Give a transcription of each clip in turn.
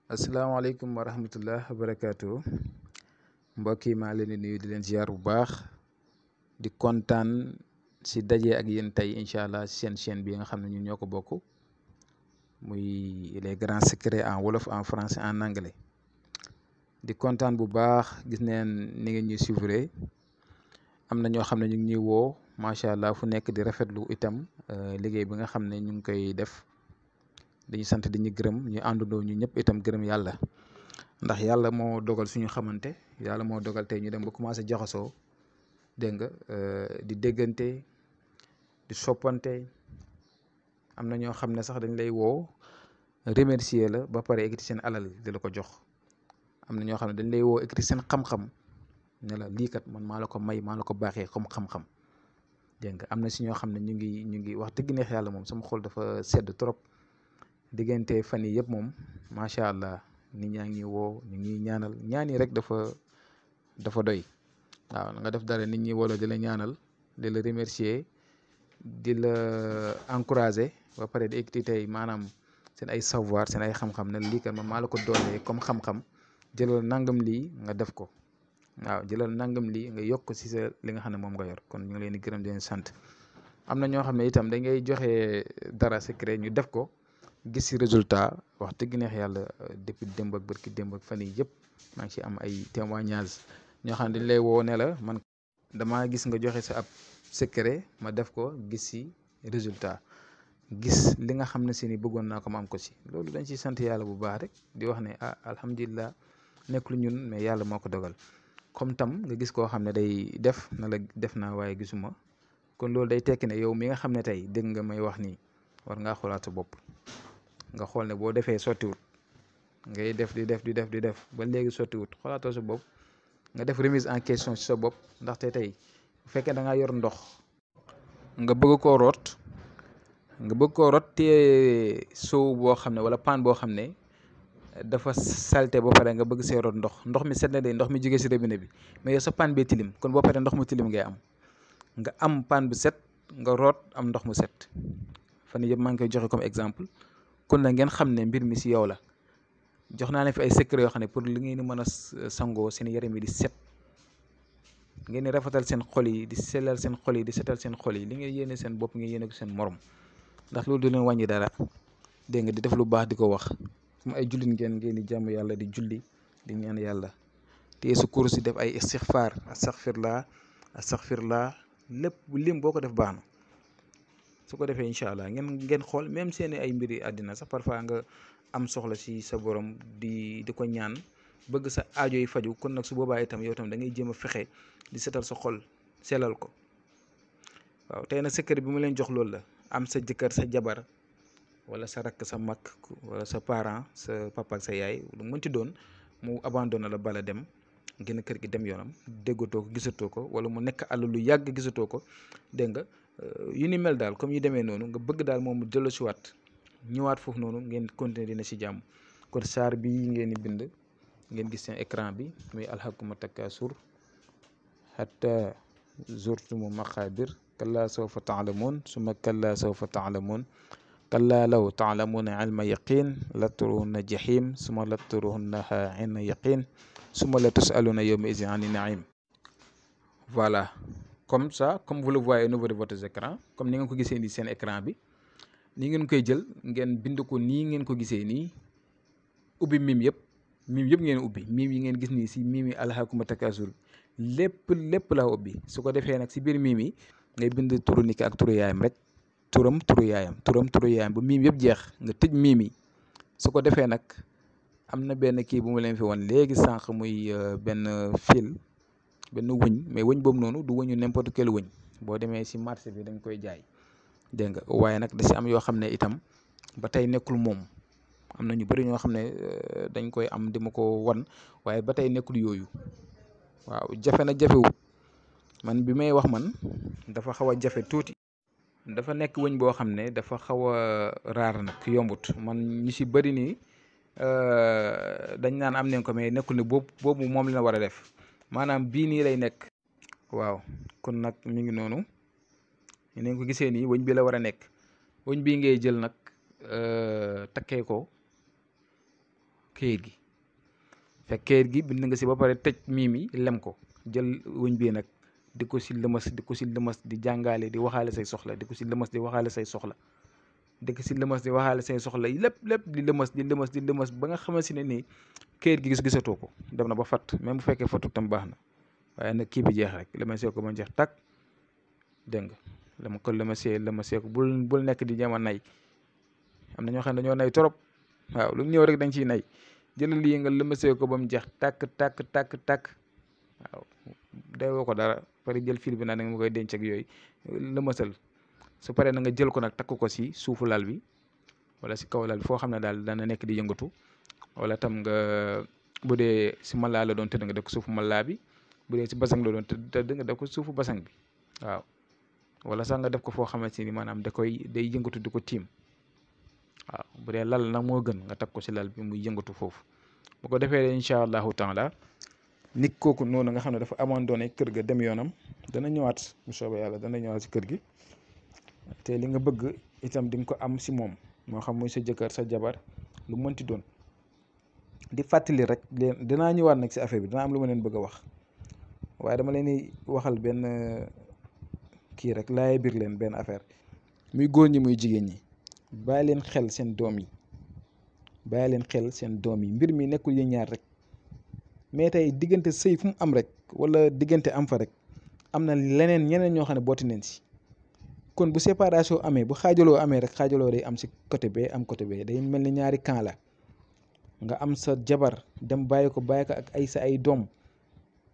asalaamaaleykum wa rahmatullah wa barakaatu mbokk yi maa leen di nuyu di leen ziar bu baax di kontaan si daje ak yéen tey incha allah seen chaîne bi nga xam ne ñun ñoo ko bokk muy les grands secrets en wolof en français en anglais di kontaan bu baax gis neen ni ngeen ñuy suivre am na ñoo xam ne ñu ngi ñuy woo macha allah fu nekk di rafetlu itam liggéey bi nga xam ne ñu ngi koy def. dañu sant di ñu gërëm ñu àndandoo ñu ñëpp itam gërëm yàlla ndax yàlla moo dogal suñu xamante yàlla moo dogal tey ñu dem ba commencé jaxasoo dégg nga di déggante di soppante am na ñoo xam ne sax dañ lay woo remercier la ba pare ekkati seen alal di la ko jox am na ñoo xam ne dañ lay woo ekkati seen xam-xam ne la lii kat man maa la ko may maa la ko baaxee comme xam-xam dégg nga am na si ñoo xam ne ñu ngi wax dëgg neex yàlla moom sama xol dafa sedd trop. diggante fan yi yëpp moom macha allah nit ñaa ngi woo ñu ngi ñaanal ñaan yi rek dafa doy waaw nga def dara nit ñi wala di la ñaanal di la remercier di la encourager ba pare di ekkati tey maanaam seen ay savoir seen ay xam-xam ne lii kat man maa la ko doolee comme xam-xam jëlal nangam lii nga def ko waaw jëlal nangam lii nga yokk si sa li nga xam ne moom nga yor kon ñu ngi leen di gërëm di leen sant am na ñoo xam ne itam da ngay joxe dara secret ñu def ko. gis si résultat wax dëgg neex yàlla depuis démb ak barki démb ak fan yii yëpp maa ngi ci am ay témoignages ñoo xam ne dañ lay woo ne la man damaa gis nga joxe sa ab secret ma def ko gis si résultat gis li nga xam ne si ni bëggoon naa ko ma am ko si loolu dañ ciy sant yàlla bu baax rek di wax ne alhamdulilah nekk lu ñun mais yàlla moo ko dogal comme tam nga gis koo xam ne day def na la def naa waaye gisuma kon loolu day tekki ne yow mi nga xam ne tey dégg nga may wax nii war ngaa xoolaat sa bopp. nga xool ne boo defee sottiwut ngay def di def ba léegi sottiwut xoolaatoo sa bopp nga def remise en question ci sa bopp ndaxte tey bu fekkee da ngaa yor ndox nga bëgg koo root te sow boo xam ne wala paan boo xam ne dafa salte ba pare nga bëgg see root ndox mi set na de ndox mi jógee si robinet bi mais yow sa paan bee tilim kon boo paree ndox mu tilim ngay am nga am paan bu set nga root am ndox mu set fan yëpp maa ngi koy joxe comme exemple. kon nag ngeen xam ne mbir mi si yow la jox naa leen fi ay secret yoo xam ne pour li ngeen di mën a sangoo seen yaram yi di set ngeen di rafetal seen xol yi di sellal seen xol yi di setal seen xol yi li ngeen yéene seen bopp ngeen yéene ko seen morom ndax loolu du leen wàññi dara dégg nga di def lu baax di ko wax comme ay jullit ngeen di jàmm yàlla di julli di ñaan yàlla te su kurus si def ay istixfaar astaxfirlaa lépp lim boo ko def baax na. su ko defee incha allah ngeen xool même seen ay mbiri àddina sax parfois nga am soxla si sa borom di ko ñaan bëgg sa aajo yi faju kon nag su boobaa itam yow tam da ngay jéem a fexe di setal sa xol selal ko waaw tey nag secret bi ma leen jox loolu la am sa jëkkër sa jabar wala sa rakk sa mag wala sa parent sa papa ak sa yaay lu mënti doon mu abandonné la bala dem génn kër gi dem yoonam déggatoo ko gisatoo ko wala mu nekk àll lu yàgg gisatoo ko dégg nga yu ni mel daal comme yu demee noonu nga bëgg daal moom mu dellu si waat ñëwaat foofu noonu ngeen continuer dina si jàmm kon saar bi ngeen di bind ngeen gis seen écran bi muy alhaakumu takaasur hatta zurtumu maqaabir kallaa sawfa taalamuun summa kallaa sawfa taalamuun kallaa law taalamuuna ilma yaqin laturuhunna jahim summa laturuhunnaha ilma yaqin summa la tusaluna yawma izin ani naim. Voilà, comme ça comme vous le voyez au niveau de votre écran comme ni ngeen ko gisee nii seen écran bi ni ngeen koy jël ngeen bind ko nii ngeen ko gisee nii ubbi mim yëpp ngeen ubbi mim yi ngeen gis nii si mimi alhaakumu takaasur lépp laa ubbi su ko defee nag si biir mim yi ngay bind turu nit ki ak turu yaayam rek turam turu yaayam ba mim yëpp jeex nga tëj mim yi su ko defee nag am na benn kii bu ma leen fi woon léegi sànq muy benn fil benn wëñ mais wëñ boobu noonu du wëñu n'importe quel wëñ boo demee si marché bi dañ koy jaay dégg nga waaye nag da si am yoo xam ne itam ba tey nekkul moom am na ñu bëri ñoo xam ne dañ koy am di ma ko wan waaye ba tey nekkul yooyu waaw jafe na jafewut man bi may wax man dafa xaw a jafe tuuti dafa nekk wëñ boo xam ne dafa xaw a raar nag yombut man ñu si bëri nii dañ naan am nañ ko mais nekkul ne boobu moom la war a def maanaam bii nii lay nekk waaw kon nag mi ngi noonu ni nga ko gisee nii wëñ bi la war a nekk wëñ bii ngay jël nag takkee ko këyit gi. fekk këyit gi bind nga si ba pare tëj mi lem ko jël wëñ bi nag di ko si lëmas di jàngaale di waxaale say soxla di ko si lëmas di waxaale say soxla di ko si lëmas di waxaale say soxla yi lépp di lëmas ba nga xamante ne nii këyit gi gisatoo ko dem na ba fatt même bu fekkee fattu tam baax na waaye nag kii bi jeex rek lëmasee ko ba jeex tàkk dégg nga lama ko lëmasee ko bul nekk di jéem a nay. am na ñoo xam ne dañoo nay trop waaw lu ñëw rek dañ ciy nay jëlal lii nga lëmasee ko ba mu jeex tàkk waaw dayoo ko dara pare jël fil bi nag nga ma koy denc ak yooyu lëmasal su paree na nga jël ko nag takk ko si suufu lal bi wala si kaw lal bi foo xam ne daal dana nekk di yëngatu wala tam nga bu dee si malaa la doon tëdd nga def ko suufu malaa bi bu dee si basang la doon tëdd nga def ko suufu basang bi waaw wala sax nga def ko foo xamante ni maanaam day yëngatu di ko tiim waaw bu dee lal nag moo gën nga takk ko si lal bi muy yëngatu foofu bu ko defee incha allahu taala nit kooku noonu nga xam ne dafa abandonné kër ga dem yoonam dana ñëwaat bu soobee yàlla dana ñëwaat si kër gi te li nga bëgg itam di nga ko am si moom moo xam muy sa jëkkër sa jabar lu mënti doon di fàttali rek dinaa ñëwaat nag si affaire bi dina am lu ma leen bëgg a wax waaye dama leen di waxal benn kii rek laay biir leen benn affaire muy góor ñi muy jigéen ñi bàyyi leen xel seen doom yi mbir mi nekkul yéen ñaar rek mais tey diggante sëy fu mu am rek wala diggante am fa rek am na ñeneen ñoo xam ne booti nañ si kon bu séparation amee bu xaajaloo amee rek xaajaloo day am si côté bee am côté bee day mel ni ñaari camp la nga am sa jabar dem bàyyi ko ak ay doom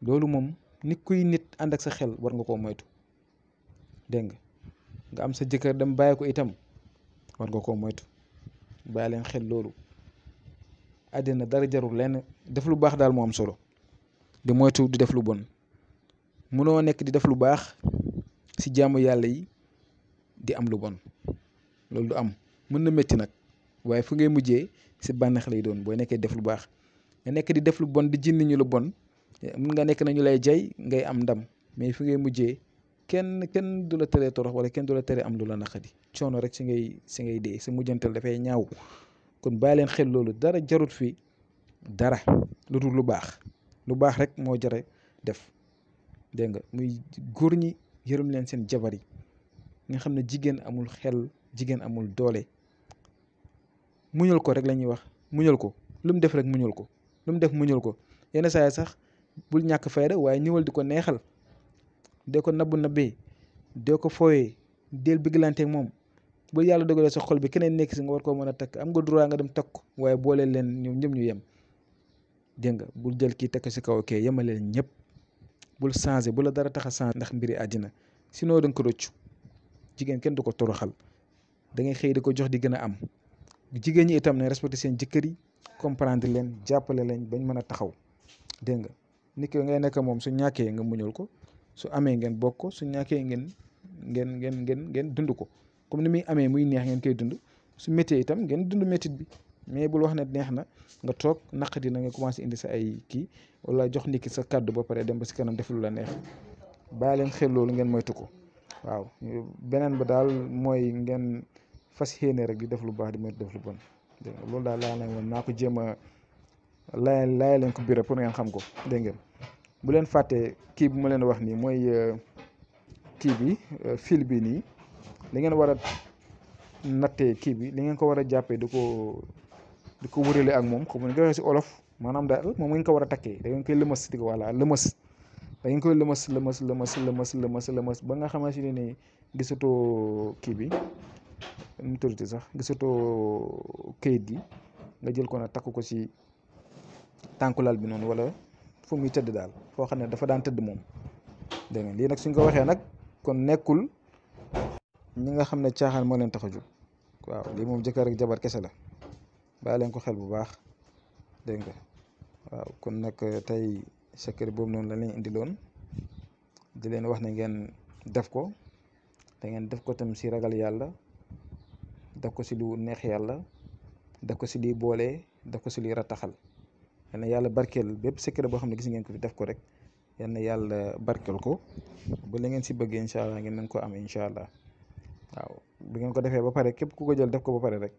loolu moom nit kuy nit ànd ak sa xel war nga koo moytu dégg nga am sa jëkkër dem bàyyi ko itam war nga koo moytu bàyyi leen xel loolu àddina dara jarul lenn def lu baax daal moo am solo di moytu di def lu bon mënoo nekk di def lu baax si jaamu yàlla yi di am lu bon loolu du am mën na métti nag waaye fu ngay mujjee si bànneex lay doon booy nekkee def lu baax nga nekk di def lu bon di jindi ñu lu bon mun nga nekk nañu lay jay ngay am ndam mais fu ngay mujjee kenn du la teree torox wala kenn du la teree am lu la naqadi coono rek si ngay dee sa mujjantal dafay ñaaw kon bàyyi leen xel loolu dara jarut fi dara lu dul lu baax rek moo jare def dégg nga muy góor ñi yërëm leen seen jabar yi nga xam ne jigéen amul xel jigéen amul doole muñal ko rek la ñuy wax muñal ko lu mu def rek muñal ko lu mu def muñal ko yenn saa yi sax bul ñàkk fayda waaye ñëwal di ko neexal dee ko nabbee dee ko fooyee deel bëgglante moom bu yàlla dogalee sa xol bi keneen nekk si nga war koo mën a takk am nga droit nga dem takk ko waaye boole leen ñoom ñëpp ñu yem dégg nga bul jël kii takk si kaw kee yemale leen ñëpp bul changé bu la dara tax a changé ndax mbiri àddina sinon da nga ko rëccu jigéen kenn du ko toroxal da ngay xëy di ko jox di gën a am jigéen ñi itam ne respecté seen jëkkër yi comprendre leen jàppale leen bañ mën a taxaw dégg nga nit ki ngay nekk moom su ñàkkee nga muñal ko su amee ngeen bokk ko su ñàkkee ngeen dund ko comme ni muy amee muy neex ngeen koy dund su méttee itam ngeen dund méttit bi mais bul wax ne neex na nga toog naqadi na nga commencé indi sa ay kii wala jox nit ki sa kàddu ba pare dem ba si kanam def lu la neex bàyyi leen xel loolu ngeen moytu ko waaw beneen ba daal mooy ngeen fas yéene rek di def lu baax di moytu def lu bon dégg nga loolu daal laa leen woon naa ko jéem a laaya leen ko bira pour ngeen xam ko dégg ngeen bu leen fàttee kii bu ma leen wax nii mooy kii bi fil bi nii li ngeen war a nattee kii bi li ngeen ko war a jàppee di ko wërale ak moom xam nga nga waxee si olof maanaam daal moom ngeen ko war a takkee da ngeen koy lëmas di ko voilà lëmas da ngeen koy lëmas ba nga xamante ne ni gisatoo kii bi nu mu tuddati sax gisatoo këyit gi nga jël ko nag takk ko si tànku lal bi noonu wala fu muy tëdd daal foo xam ne dafa daan tëdd moom dégg nga lii nag suñ ko waxee nag kon nekkul ñi nga xam ne caaxaan moo leen tax a jóg waaw lii moom jëkkër ak jabar kese la bàyyi leen ko xel bu baax dégg nga waaw kon nag tey secret boobu noonu la leen indiloon di leen wax ne ngeen def ko da ngeen def ko tam si ragal yàlla def ko si lu neex yàlla def ko si liy boole def ko si liy rataxal yal na yàlla barkeel bépp secret boo xam ne gis ngeen ko fi def ko rek yal na yàlla barkeel ko ba la ngeen si bëggee incha allah ngeen mën ko am incha allah waaw bu ngeen ko defee ba pare képp ku ko jël def ko ba pare rek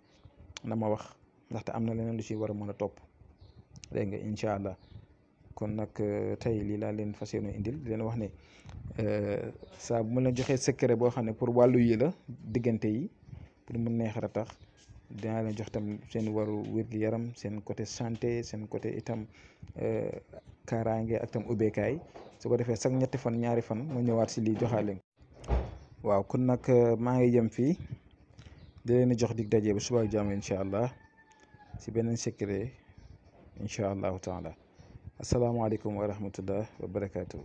na ma wax ndaxte am na leneen lu si war a mën a topp dégg nga incha allah. kon nag tey lii laa leen fas yéene indil di leen wax ne saa bu ma leen joxee secret boo xam ne pour wàllu yi la diggante yi pour mu neex a tax dinaa leen jox tam seen waru wér-gu-yaram seen côté santé seen côté itam kaaraange ak tam ubbeekaay su ko defee sax ñetti fan ñaari fan ma ñëwaat si lii joxaale waaw kon nag maa ngi jëm fii di leen jox dig daje ba suba ak jàmm incha allah si beneen secret incha allahu taala asalaamaaleykum wa rahmatullah wa barakaatu.